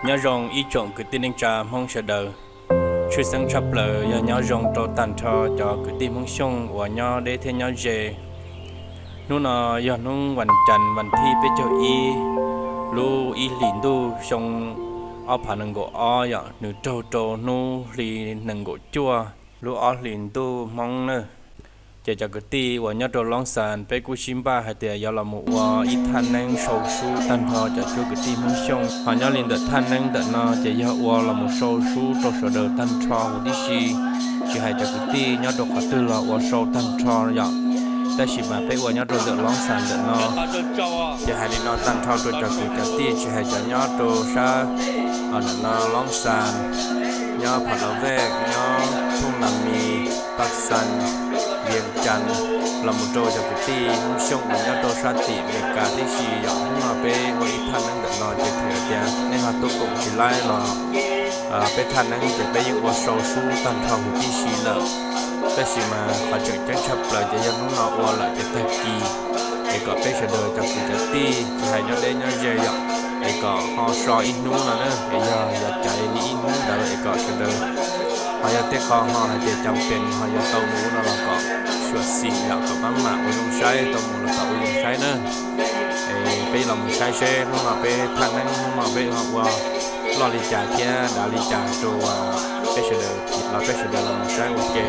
Nyob zoo ib tsoom kwv tij neej tsa Hmoob sawv daws. Tshwj xeeb tshaj plaws yog nyob zoo rau tag nrho cov kwv tij Hmoob Xyooj uas nyob deb thiab nyob ze. Hnub no yog hnub vas cas vas thib peb caug ib lub ib hlis ntuj xyoo ob phav nees nkaum ob yom, nws raug rau hnub hli nees nkaum cuaj lub ob hlis ntuj Hmoob na. Ces cov kwv tij uas nyob rau Loob Xas peb kuj sib npaj hais tias yuav los mus ua ib thaj neeb sau sub tag nrho cov cuab kwv tij Hmoob Xyooj. Ho nyob li ntawm thaj neeb ntawm no ces yog ua los mus sau sub rau sawv daws tag nrho huv tib si, tsis hais cov kwv tij nyob rau qhov twg los ua sau tag nrho yom. Tab sis mas peb ua nyob rau ntawm Loob Xas ntawm no. Ces hais li no tag nrho rau cov kwv cov tij tsis hais cov nyob rau sab ntawm no Loob Xas, nyob Pha Lov Vej, nyob Thooj Nas Mis, Paj Xas, Vias Cas, los mus rau cov kwv tij Hmoob Xyooj uas nyob rau sab tim Amelikas tib si yom. Hnub no peb ua ib thaj neeb ntawm no ces thiaj tias nej ho tuaj koom tsis laib los peb thaj neeb ces peb yeej ua sau sub tag nrho huv tib si lawm. Tab sis mas qhov tseem ceeb tshaj plaws ces yog hnub no ua lawm ces tag kis es kom peb sawv daws cov kwv cov tij tsis hais nyob deb nyob ze yom, es kom ho so ib hnub no na, es yog yuav caiv li ib hnub ntawd es kom sawv daws ho yog tej qho ho hais tias cas pees ho yuav tau mus ub no los kom xyuam xim yom, kom maj mam ua zoo saib, tau mus los kom ua zoo saib na. Es peb los mus saib seb hnub no peb thaj neeb hnub no peb ho ua loj li cas thiab dav li cas rau peb sawv daws, los peb sawv daws los mus saib ua ke.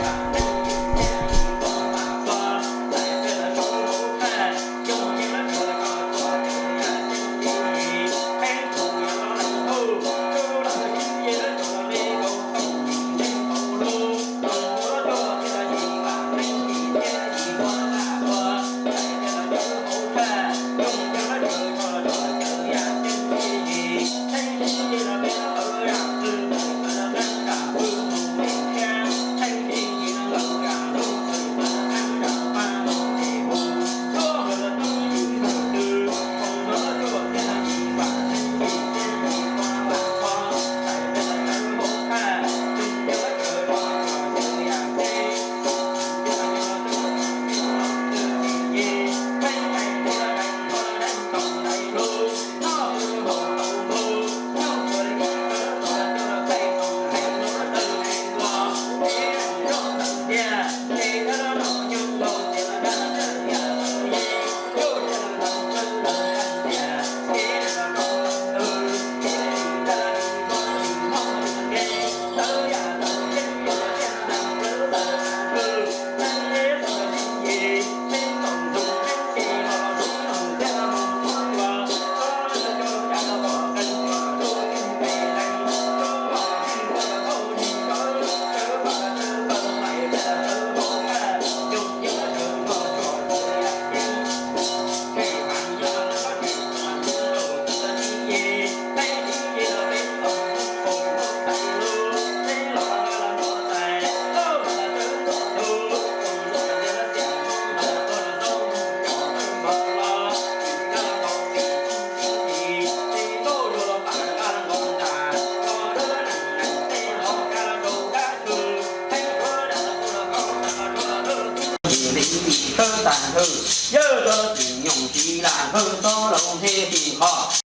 Tawb tag hwj, yawg rau tsis nyoos tsis lam hwj txhob laus ntheb tim qhov.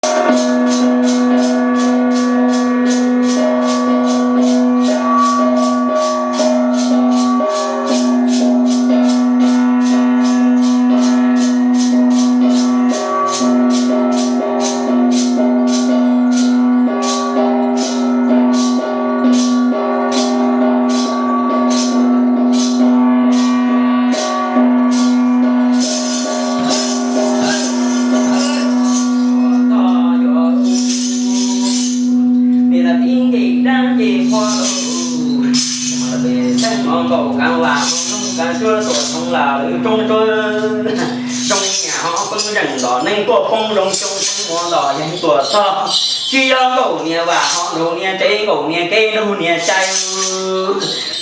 Nws los tib nce dab nce qhua, txheej mov nkaum kaav vam, mov nkaum kaav cuab tuam thoov lam lwm roob cuab. Zoo niam ho poob zeem los neeg tuaj poob zoo xyoo, poob muav los yeej tuaj txog. Tsis yog nkaum niam vam ho nrug niam tsev, nkaum niam kev nrug niam cai.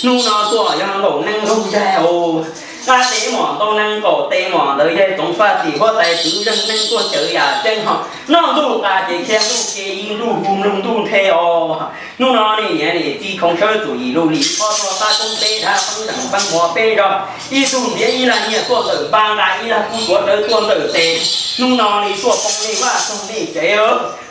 Hnub no tuaj yog nkaum neeg nrug yaig os. Nqa tes mom ntoo neeg nkaum tes mom ntawd yog Txoov Faj Tim huab tais kwv zeej neeg tuaj cawv yam ceeb ho. Noj ntuj qa ces khiav ntuj ke, ib ntuj hu mloog ntuj nthe os. Hnub no niam niam txiv khoov sawv txum yim lug li, ob tug tab koob teb dab poob zeem poob muav peb zog. Ib tug ntiav ib lag nyiaj tuaj ntawm npab, nqa ib lag kuj tuav rawv tuaj ntawm tes. Hnub no li tuaj poob nej vaj toog nej tsev os.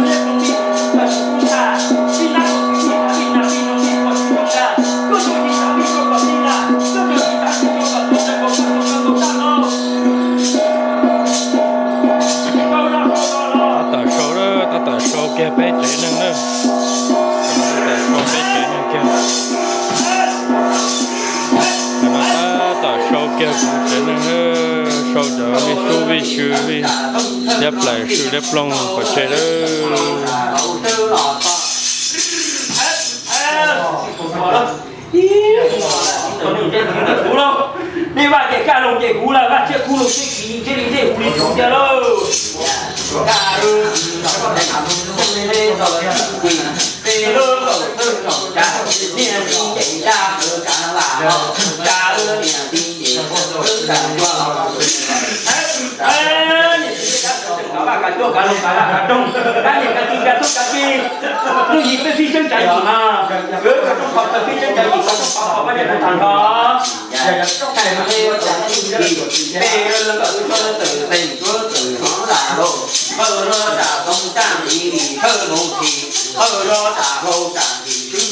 Tab tom sau, tab tom sau kiag peb tsev neeg na. Tab tom sau peb tsev neeg kiag. Tab tom sau kiag kuv tsev neeg na, sau cov vij sub vij sw vij liab plaws sw liab ploog pov tseg lawm. Nej Vaj ces kaj loo ces kuv lawm, Vaj Tshiab Kub loo tib si thiaj li nej hu li tus tiag lauj.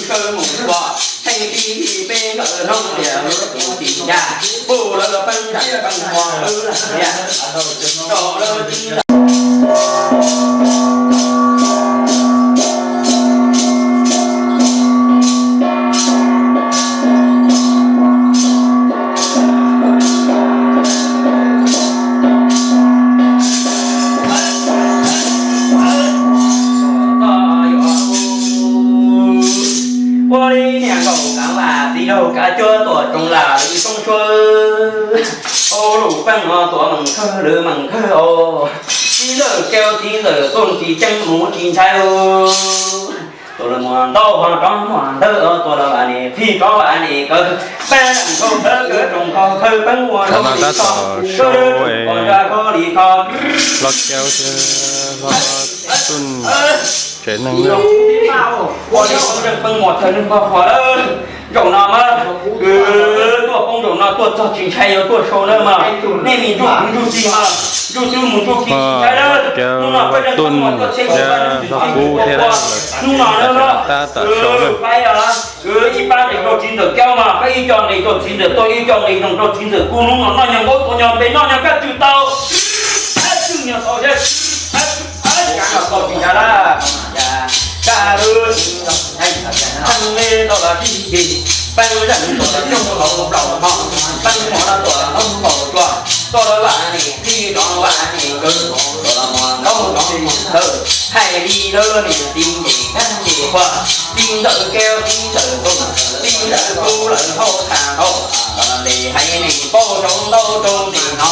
Peb Theej tib peb nkawm hlob tias lub tus tij yaj, puj lawv los peb nram peb hmo lawv lam tias, rau lawv tib nram. Ua li niam nkaum kav vam txiv laug kav cuab tuam roos lam lwm xoob suab. Au lus peej no tuam meem khawg lwm meem khawg os. Txiv ntxawm Kiaus txiv ntxawm Tooj tsis ceeb mus tsis ntshai. Tuam los muag ntau ho rov muag ntawd, tuam los vam nim qhib rov vam nim kawg, peb leej nkaus thawv kawg roos nkaus khawg peeb ua rau no tab tom sau kho li kho. Hlob Kiaus thiab Hlob Tooj tsev neeg na. Ua li ua ntsej peeb muag thawv neeg pog qhuas lawm. Zaum no mas tuaj poob zaum no tuaj txog tsis ntshai yuav tuaj sau na mas, nej mis ntsuj kwv ntsuj tij mas ntsuj twb mus ntsuj ki tsis ntshai lawm. Hnub no peb Hlob Tooj tuaj txheb thiab Hlob Kub thiab lawv hnub no na tab tom sau na. Ib pab nqis rau txiv ntxawm Kiaus mas peb ib co nqis rau txiv ntxawm Tooj, ib co nqis rau txiv ntxawm Kub. Hnub no noj nyuag npaub tua nyuag npe noj nyuag kab tswm tau, tswm nyuag tau, kab tau tsis ntshai lawm. Tau los tib yig, peeb zeej tuam rooj hauv plaws hmo, peeb hmo no tuam hauv npaum tsua, tuam los vam nim qhib rov vam nim kawg, tuam los muag nkaus rov muag thawv. Hais li lawv niam txiv nce kab nce qhua, txiv ntxawm Kiaus txiv ntxawm Tooj, txiv ntxawm Kub lawv hauv thav nrho, los ntes hais nim pauj rau ntau rau ntim no.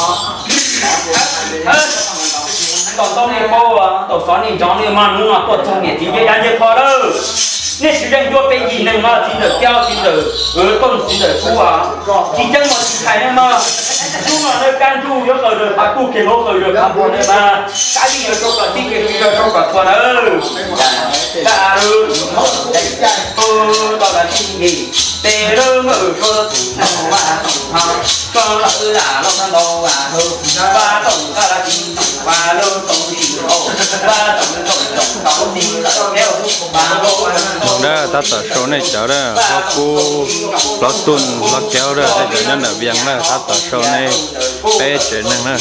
Tom ntau nej paub, tom xov nej nco nej mas hnub no tuaj txog niam txiv ncej dab ncej qhua lawm. Nej tsis zeem ncuab peb yig neeg mas txiv ntxawm Kiaus txiv ntxawm Tooj txiv ntxawm Kub tsis ceeb mas tsis hais nej mas. Hnub no nej kab ntsuj yuav qaws rau phav kuj kiag hauv qaws rau phav npua nej mas, kab vij yuav rau kom txij kiag tsis yuav rau kom txhua nawb. Tau los tib yig, tes lawv mawm suav tus ntoo vaj toom hav, suav lawv lam los ntau vaj haug, vaj toom kaj las tsis toom vaj lawv toom tsis haum, vaj toom toom toom tau txiv ntxawm Kiaus vaj haug. Tab tom sau nej cov dab, Hlob Kub, Hlob Tooj, Hlob Kiaus dab, tej cov nyob ntawm Vias na, tab tom sau nej peb tsev neeg na.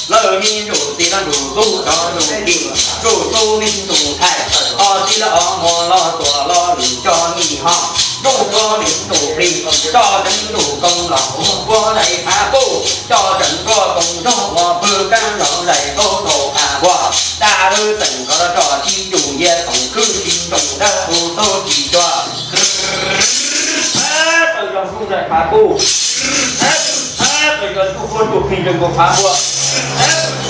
Lawv me ntsuj txiv lawv ntuj tub rov ntuj kis, ntuj tub me ntsuj thais, ob txiv lawv ob muag los tuam los lwm cov me ho, ntuj tub me ntsuj plig, coj tseem ntuj koob los puag daim phav kuj, coj tseem nruab koob nrog ua pw kab nrog daim ntaub rau phav npua, dab lwb tseem kov los tso tsis ncuj yias toom khwb tsis nroos dab qus tub tsis cuag. Tau yog ntuj daim phav kuj, tau yog ntuj kuj ntuj plig nrog nkaus phav npua,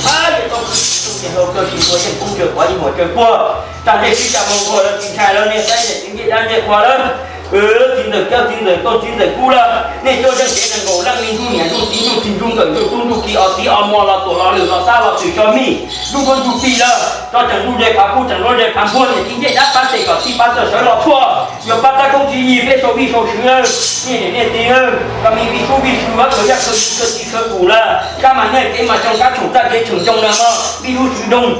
tau yog tau khwb tsis nroos ces hlau kawg tsis npua yeej kub ntsawg quav yeej muam tsawg puag, tag ntsej sib ca mus nkuag lawv tsis ntshai lawm, nej saib niam txiv ncej dab ncej qhua lawm. Txiv ntxawm Kiaus txiv ntxawm Tooj txiv ntxawm Kub lawm, nej cuab zeej kev nees nkaum leej li ntuj niam ntuj txiv ntuj txiv ntuj nkawm ntuj tub ntuj kis ob txiv ob muag los tuam los lwm los xab los twm tso mij, ntuj kuj ntuj plig lawm, tso tseem ntuj ze phav kuj tseem ntuj ze phav npua, niam txiv ncej dab pab tes kom txij pab txawj sawv los txhua, yuav pab tab koob tsis yig peb sau vij sau sw lawm, nej niam nej txiv, koj me vij sub vij sw, khaws yaj khaws txiv khaws kuv lawm, kab mas nyiaj kev mas tsoo, kab tshoom txaj kev tshoom ntoo na mog, vij lub swv doog,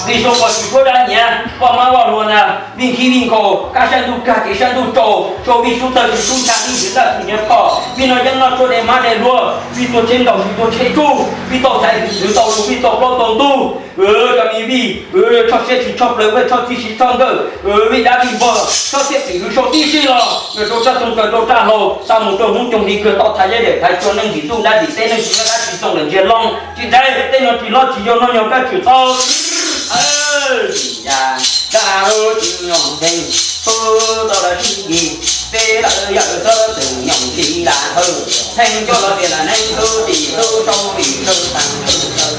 vij sau pom tsis suab dab nyiav, poj mab vaj luag na, vij nkhib vij nkhaus, kab sab ntuj kag kev sab ntuj tsaus, sau vij sub tawg tsis sub ntsha, vij ntxwv txaj tsis nyiav phom, vij noj yeeb noj tshuaj dej mab dej luag, vij tua tsheb ntaus tsis tua tsheb tsuj, vij tau xaiv tsis tau lus, vij tau plaub tau ntug, cov me vij, tshoj siab tsis tshoj plaws, vij tshoj txhij tsis tshoj nkawj, vij dab vij npog, tshoj siab txwm hwv sau tib si los, rau raj toog kaws rau raj hlau, tau mus rau hnub coog li kawg tau thaiv zeb dawm thaiv tsua, neeg ntxim ntuj dab ntxim teb, neeg tsis nyob dab tsis txoos lawm ntsia loo, tsis dai tej no tsis loj tsis yau noj nyog kaj tshwm tau. Dab lub tsis nyoos nteeg, pub tau lawv sib yig, peb lawv yawm txhob txwm nyoos tsis lam hawj, heev coj los tias lam neeb tub tim tub rau vim tub tas,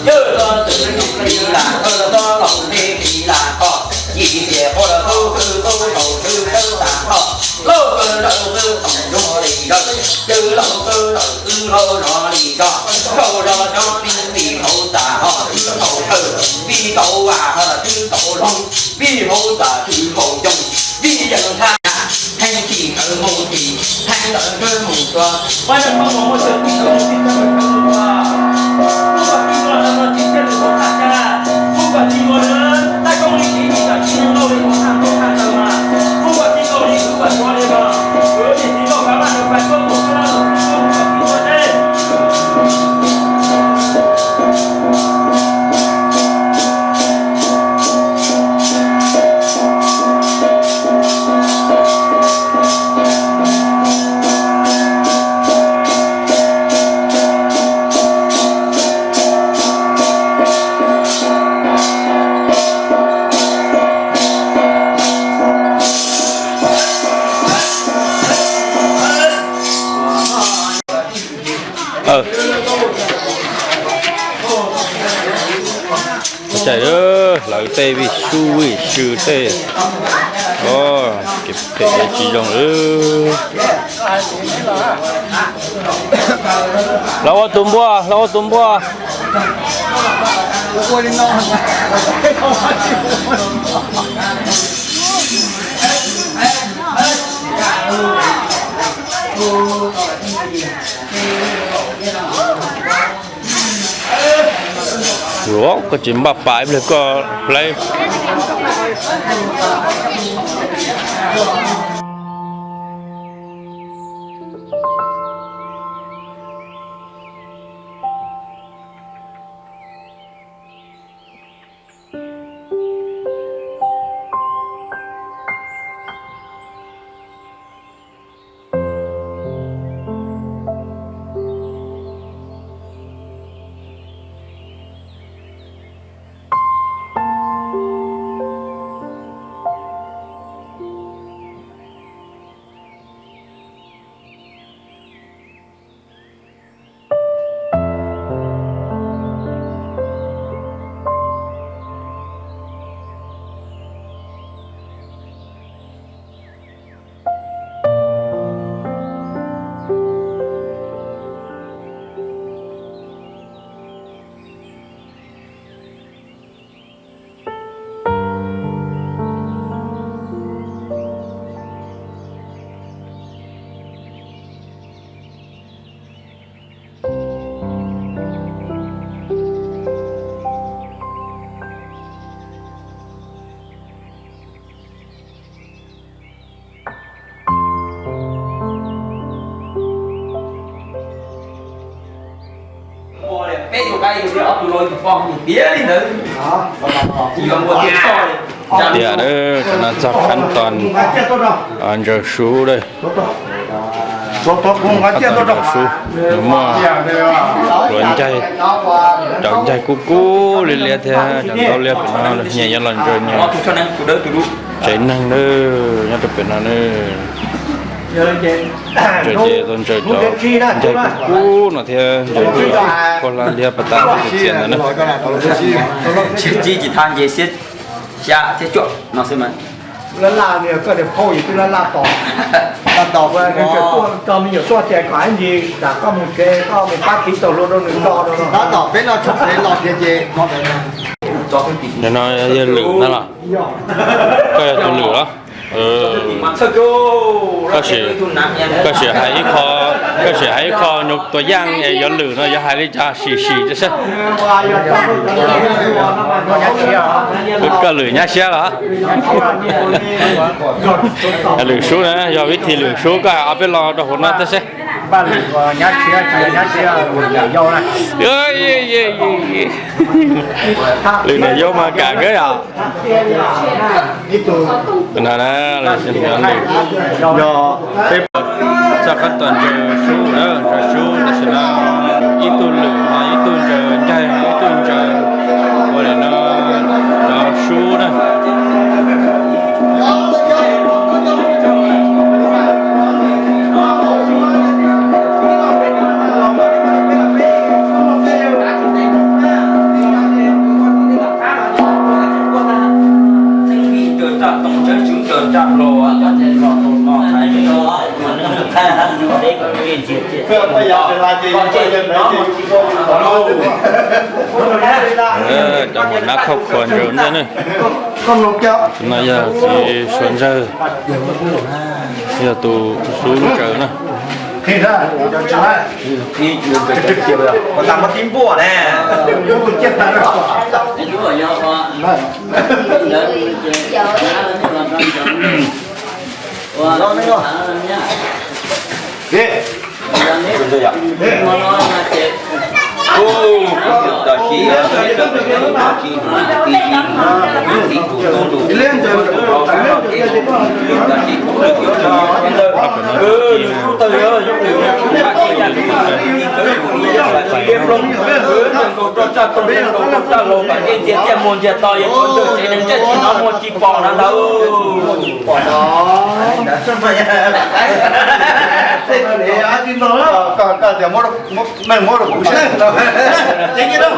yawm txhob txwm nyoos tsis lam hawj, txhob los ntev tsis lam kho, yim tiam qhua los tub khwb tub saum tub tawb tas kho, lauj kawg lawm tub toom zog li zawg, cwj lauj kawg lawm wb hlau zog li zog, rau zog cov neeg vij hauv tas ho twb tau thawj, vij tau vas ho twb tau loog, vij hauv tas twb hauv coo, vij yeej thaj, heev tsis tawv mus tsis, heev tawv mus tsuas, ua neej pab mus muaj txawj tib tawv mus tib tawv mus tsuas, kuv kom tib los no no tsis txhiaj lwm ua tag cas, kuv kom tib los no tab koob li tib tsis tawm tsis neeg lauj li ua tag ntuj tag taws mas, kuv kom tib los li kuv kom Ua cas hlawv tej vij sub vij sw tej, ces phem tsis zoo lawm. Los ua tus npua, los ua tus npua. Luag koj tsis npaj pas ib pliag koj hlais. Tiam, tam no txog khab tos ntsaws sub lawm. Khab tos ntsaws sub, nws muaj hluav ncaig, cov ncaig kub kub liab liab thiab cov ntaub liab pem no, nyias yuav los ntsaws nyias tsev neeg na, nyob rau pem no na. Ntsaws ces tau ntsaws cov ncaig kub kub no thiab ntsaws cov koj hlab liab pas tas txias ntawd na. Tsis tsis tsis tha nce xya thiab cuaj no xwb mas. Laj laj, koj niag phauj yus twb laj laj tos. Laj tos, nws tseem tuaj tso me nyuam tuaj tias kom ib ntsis tsam koj mus tsev koj mus pab khiv tau hlua rau nws tso no. Tab tom peb no tshaj peb los tiag ces no ntawd. Nim no yog lwm ntag los? Koj yog tus lwm los? Koj sim, koj sim hais ib qho, koj sim hais ib qho nyuag tua yaj es yuav lwm no yuav hais li cas sim sim saib. Koj lwm nyab siab los? Lwm sub na, yog vib thim lwm sub koj hais ob peb lo rau hauv no tib seb. Lwm niam yau mas kam kawg yom. No na, lwm, txoj qab tos ntsaws sub na, ntsaws sub tam sim no ib tug lwm ho ib tug ntsaws ncaig, ib tug ntsaws ua li no cov sub na. Cov hua nab khauj khuav ntsaws ntej ne. No yog txiv Suav Ntsawg, yog tus xub ntsaws na. Muab rau kuv seb. Ces nyiaj rau.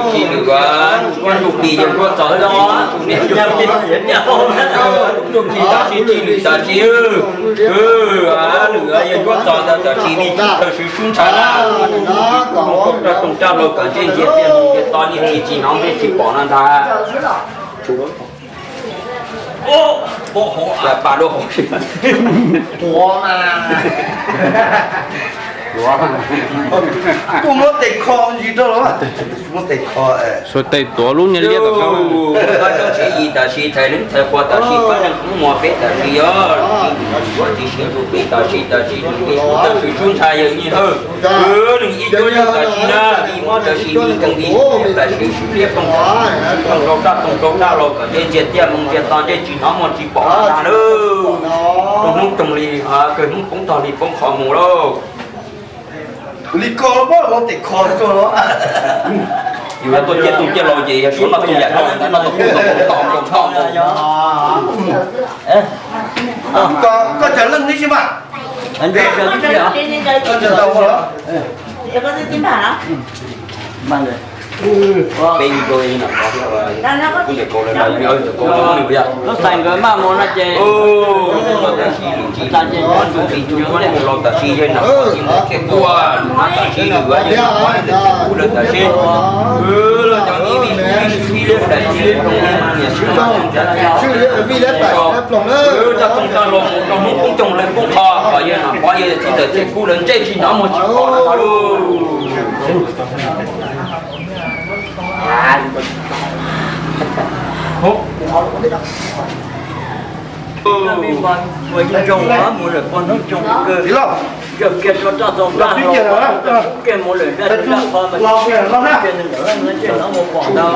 Tsis lwm, kuv ntuj plis yawg Ntsuab Txos no, ntuj plis tam sim tsis lwm tam sim, lwm yawg Ntsuab Txos ntawd tam sim li tawm swm sub ntshai na. Rau toog raj hlau kom ntsej ntsia tiaj mus tiaj to, nyiaj txiag tsis hnov ntsej tsis pom no ntag. Tuav mas. Tuav. Kuj muab tes kho ntsis rau los. Muab tes kho. Suav tes tuav lub niag liab tom qab. Pab tsoom tshiv yim tam sim, thaiv leej thaiv qhua tam sim, pab neeg kub mos peb tam sim, yog tsis yuav tsis siv tus peb tam sim, tam sim tus peb tawm swm sub ntshai yawg nyiaj hawj. Nws ib cuab yawg tam sim na, ib mob tam sim, nws koom ib tam sim, sib liab ploog, sib ploog rau raj toog rau raj los kom ntsej ntsia tiaj mus ntsia to, ntsej tsis hnov muag tsis pom na lauj. Rau hnub toog li, kawg hnub poob tog li poob qho mus lauj. Li ko los muab tes kho rau los. Yus tuaj ciaj tug ciaj laus ces yog suav noj tug yam no, noj tug kuj tau tom tom tom. Koj cov leej neb tsis mas. Lub xais nkawd maj mus no ces tam sim los tam sim yawg nam thiaj kuj tam sim lwm tam sim lawv tam sim los cov niam vij sib liab ploog niam sib ploog, cov toog tag los mus rau hnub poob coog lawv poob qho, kom yawg nam pov yawg txiv ntawd thiaj kuj lawv ntsej tsis hnov muag tsis pom no lauj. Mus lawm pog hnub tsoom kawg, tsaws kiag rau raj tau raj hlau, kiag mus lawm nraj tau nraj qhov mas kiag ntawm leej ntsej hnov muag pom ntag.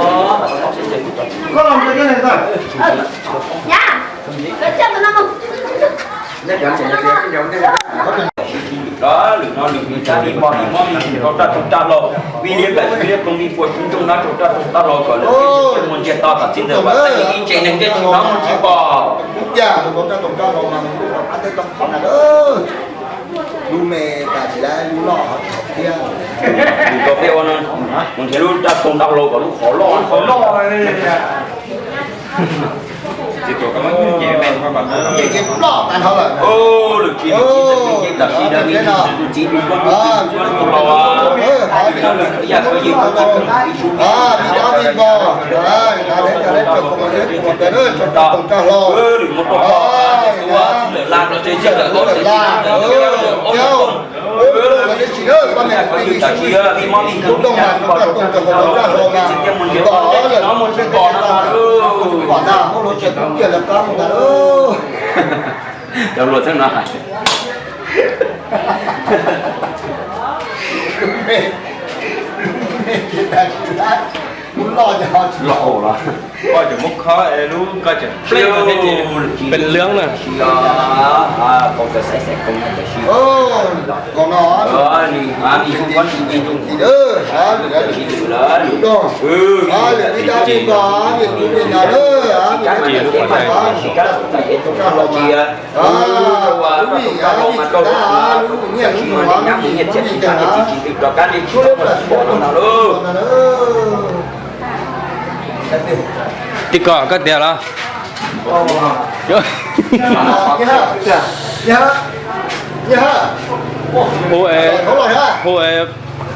Lwm no lwm yus cab li mog li mob li rau raj tau raj hlau, vij liab plam vij liab ploog vij pua tsuv ntsoog nab rau raj tau raj hlau kom lawv muag ntsia to kom txij ntawd vas xeeb ib tsev neeg ntsej tsis hnov muag tsis pom. Lub me tas tsis lab lub loj thiab. Lus rau peb ua no, mus nrhiav lub raj tau raj hlau kom lub qhov loj qhov loj. Ces lwm tsis lwm txiv tam sim no, txiv lwm los lwm yam khwv yim, lwm mus rau lawm la los tsev tsis lawm los tsev tsis lawm. Tam sim vij mob vij nkeeg vij nkeeg pog rau raj tau raj hlau mas, tom lawm tsev tsis pom no. Pom ntag, muab luag tsev tub kiag lawv qab mus ntag lauj. Cov luag txheej no hais. Lub loj ces ho tsis loj los. Koj tseem muab khob lub, koj tseem peb lwm na. Lub no, lwm ib dab tsi ko, lwm ib dab tsi ko, lwm ib dab tsi ko, lub nyiaj lub nyiaj txiaj txiv nyiaj txiaj tsis twm rov qab li tsis tau muaj tsis pom no na lauj. Tij ko koj tiag los? Hu es, hu es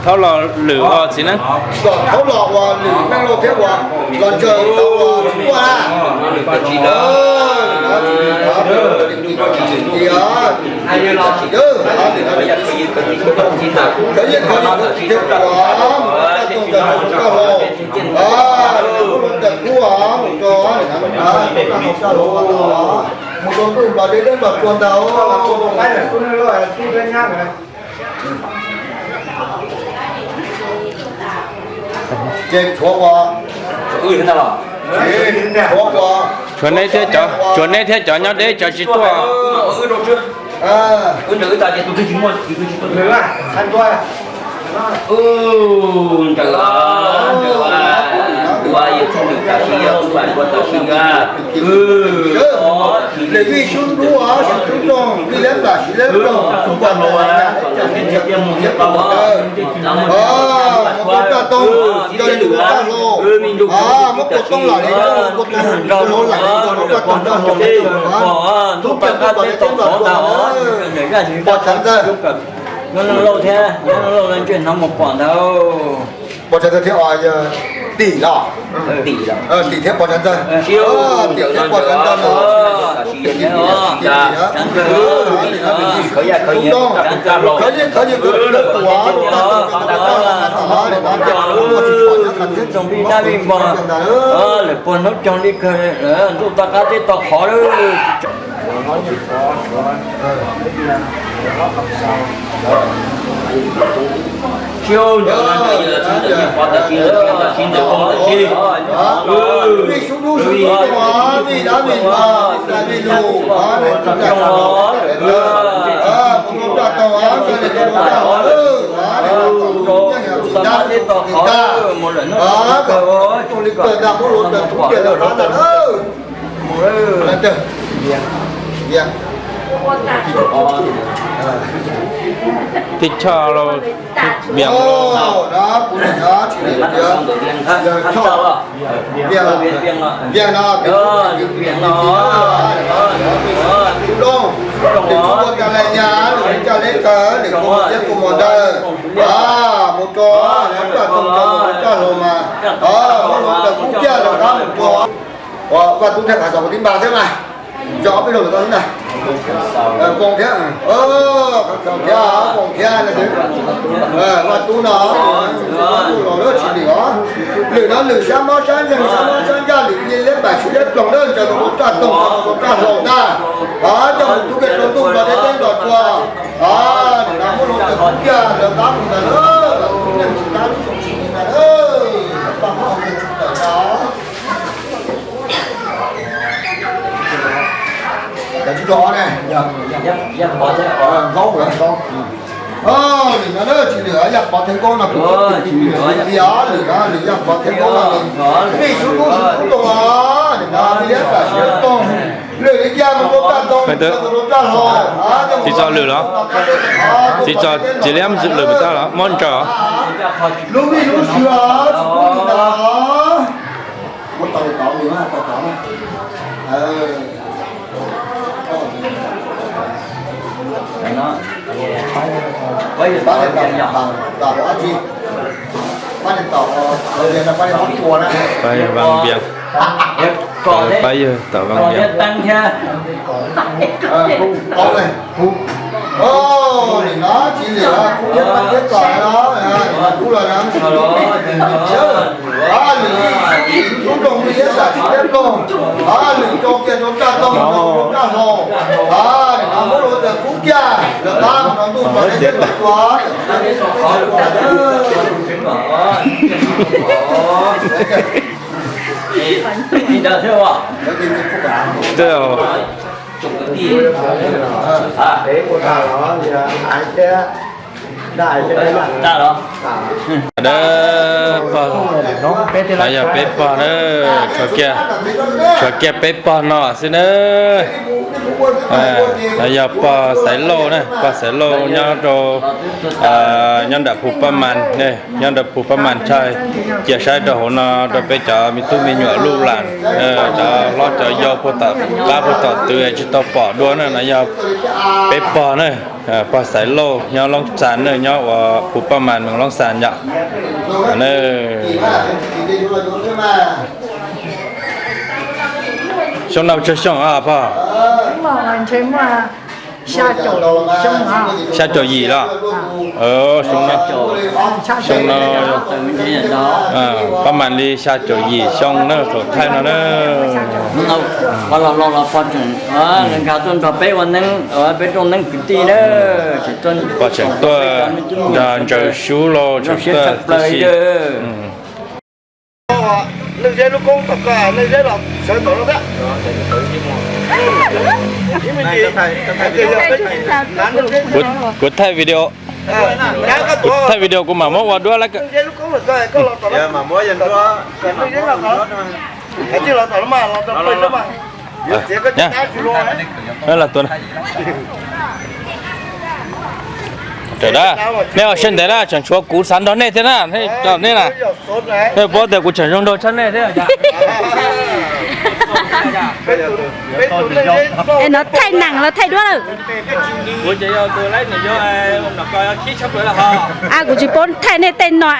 thaub los lwm ua txiv neeb. Kom thaub los ua lwm neej lauj thiab ua los ntsawg tau ua tsis muaj na. Mus rau ntuj nplog deb deb nplog tsua ntag. Ces tshuav ua, tshuav ua, tshuav neb thiab cov, tshuav neb thiab cov nyob deb cov tsis tuaj. Ntawd, ntawd, ua yawg txheej lwm tam sim yog tus pam ua tam sim yog, ua tam sim Vij sub ntub, sub ntub, vij liab plam, siv liab ploog, tus pas no, tus pas no, mus rau toj toj, coj li tus toj hlau, muab kua tooj lam li, kua tooj hlau lam li, kua tooj hlau lam li, tus pas no, tus pas no, pom tsav ntxawg. Nyob Lauj thiab, nyob Lauj ntsej hnov mus pom ntawd. Pom tsav ntxawg thiab, tim los, tim thiab pom tsav ntxawg, tim thiab pom tsav ntxawg no. Khawv yeej khawv yeej khawv yeej khawv yeej, txoom vij dab vij npog, lawm puag hnub coog li kawg, ntuj toj qab teb toj qhov lawm. Vij sub ntub sub ntub, vij dab vij npog, vij lus, mus rau toj tog, mus rau toj tog, tsis dab tsis tag, txog li kawg ntag, muab luag ntawm tub kiag lawm qab ntag na. Tib choj los, vias los, vias no, tus tub ua cas lais nyas, tus tub cas lais kawg, tus tub thiab tus mos ntawd, mus rau, raj toog rau mus rau raj hlau mas, mus rau kub kiag rov qab mus rau Vaj Tub thiab Qhav Xaus tib npa thiab mas, nco ob peb lub lawm tau na. Voos thiab, Qhav Xaus thiab Voos thiab, Vaj Tub no, los lawm tsis lwm os. Lwm no lwm sab mob sab nkeeg, sab mob sab ncaj, lwm liab plam siv liab ploog, ntsaws mus rau raj toog, mus rau raj hlau ntag. Coj mus tub kiag rau ntuj nplog deb deb nplog tsua. Nim no muab luag ntawm kub kiag lawv qab mus ntag na, lawv tus neeg tsis dab lub zoo tsis ntag na. Cov tsib rau ob ne, nkaub lawm. Nim no na tsis lwm Yaj Pov thiab Nkaub no, kuv tias lwm, lwm Yaj Pov thiab Nkaub no, vij sub ntub sub ntub toog os, nim no liab plam siv liab toog, lwm li cas mus rau raj toog, mus rau raj hlau, tsis txog lwm los, tsis txog tsis liab lwm tas los muab ntsaws os. Lub vij lub sw os, tsis pub li ntawd. Muab tau li tod li na, tau tod na. Pab yawg Vam Vias, pab yawg Vam Vias. Nim no tsis lwm kub thiab pab thiab kom no, kub los no, lwm tub rau vij thiab plam siv liab ploog, lwm rau kiag rau raj toog, rau raj hlau, nim no muab luag ntawm kub kiag lawv qab no ntuj nplog deb deb nplog tsua. Dab pog, no yog peb pog na, tshuav kiag peb pog no xwb na. No yog pog Xaiv Lauj na, pog Xaiv Lauj nyob rau, nyob nram Phu Paj Mas, nyob nram Phu Paj Mas tshaj. Cia saib rau hauv no rau peb cov me tub me nyuam luj lam, cov hlob cov yau puag tom qab puag tom tw tsis tau pom dua na, no yog peb pog na, pog Xaiv Lauj nyob Loob Xas na, nyob ua Phu Paj Mas moos Loob Xas yom. Xyoo no tsawg xyoo pog? Xya caum yim los? Xyoo no, xyoo no, Paj Mas li xya caum yim xyoo na, thaum thaij no na. Nkag tuaj nrog peb ua neeb, peb rooj neeb kwv tij na. Pog tseem tuaj nrog ntsaws sub los tseem tuaj tib si. Kuv thaij video, kuv thaij video kuv mam muab ua duab lawm. Los tus na. Raws da, nej ua siab ntev na, tseem tshuav kuv xav nrog nej thiab na, nej na. Nej paub tias kuv tseem zoo nraug tshaj nej thiab. Es no thaij neeg los thaij duab lawm? Kuv ces yog tus laib nws yog, nws ko yog khib tshaj plaws lawm ho. A, kuv tsis paub thaij nej tej no a.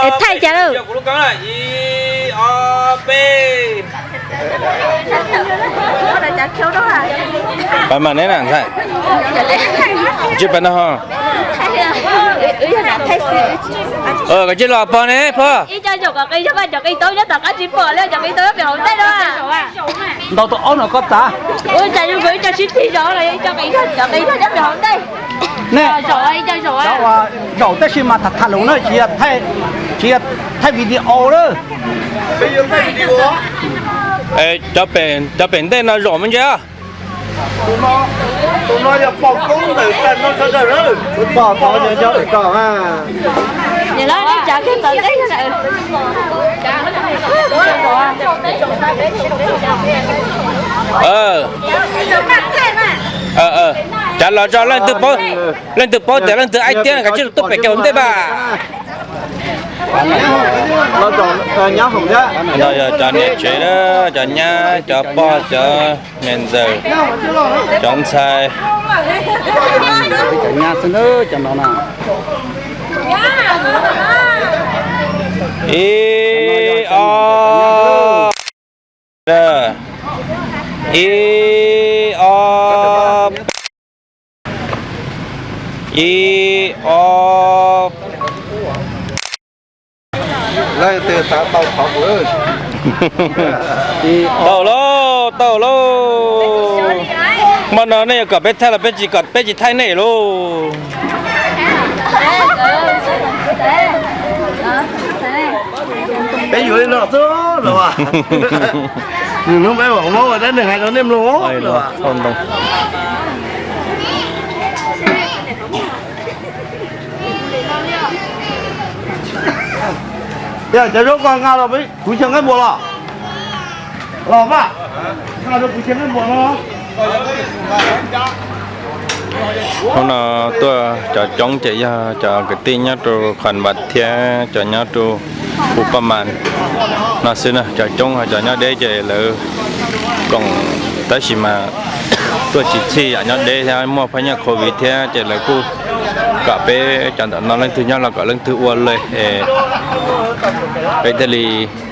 Es thaij cas lawm? Pab mas neb na ntxhais. Tsis pab no ho. Koj tsis los pog ne pog. Ntau tus aub no koj txav. Nej, zaum tab sis mas tham tham lus na, tsis yog thaij video na. Cov pem ntej no zaum me ntsis. Cav los tso, leej twg paub tias leej twg aib tiab no kav tsij tuaj pem kiag hauv ntej mas. No yog cov niam tsev, cov nyab, cov pog, cov niam ntxawm, cov ntxhais. Ib, ob, ib, ob, ib, ob. Tau lauj, tau lauj. Hmo no nej yuav kom peb thaij los peb tsis kom peb tsis thaij nej lauj. Peb yuav li no xwb los. Nws hnub peb mam muab ua dab neeg hais rau nej mloog. Yog cov zaub koj nqa los kuv xyaw nqaij npua los? Los mas, nqa rau kuv xyaw nqaij npua no. Hnub no tuaj cov coob ces yog cov kwv tij nyob rau Khon Vaj thiab cov nyob rau Hu Paj Mas no xwb na. Cov coob ho cov nyob deb ces lawv koom, tab sis mas tuaj tsis txhij yam nyob deb thiab muaj phaj nyaj covid thiab ces lawv kuj kom peb cov ntawm no leej twg nyob los kom leej twg ua li es peb thiaj li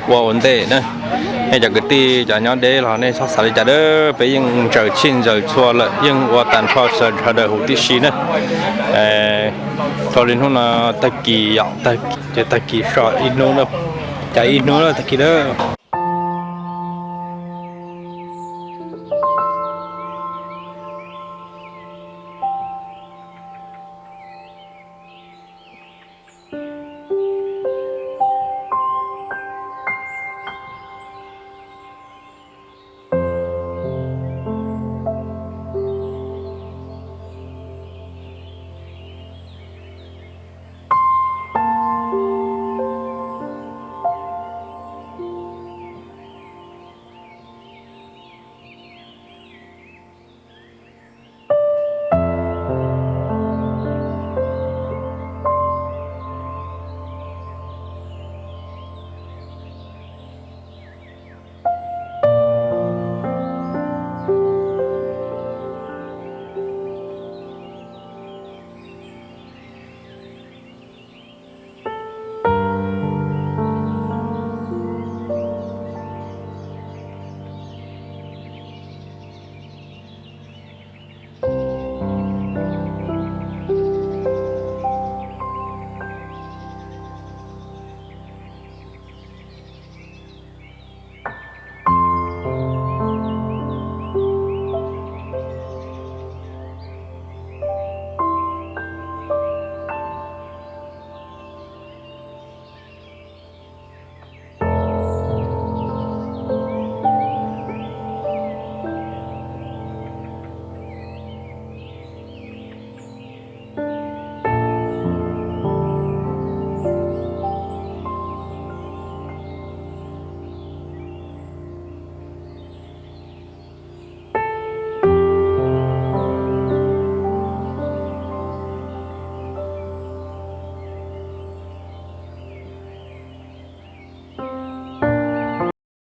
ua ua ntej na. Nej cov kwv tij cov nyob deb los nej txhob xav li cas dab, peb yeej ntsaws txhij ntsaws txhua lawm, yeej ua tag nrho sawv daws huv tib si na. Thaum li hnub no tag kis yom, ces tag kis so ib hnub, cas ib hnub tag kis dab.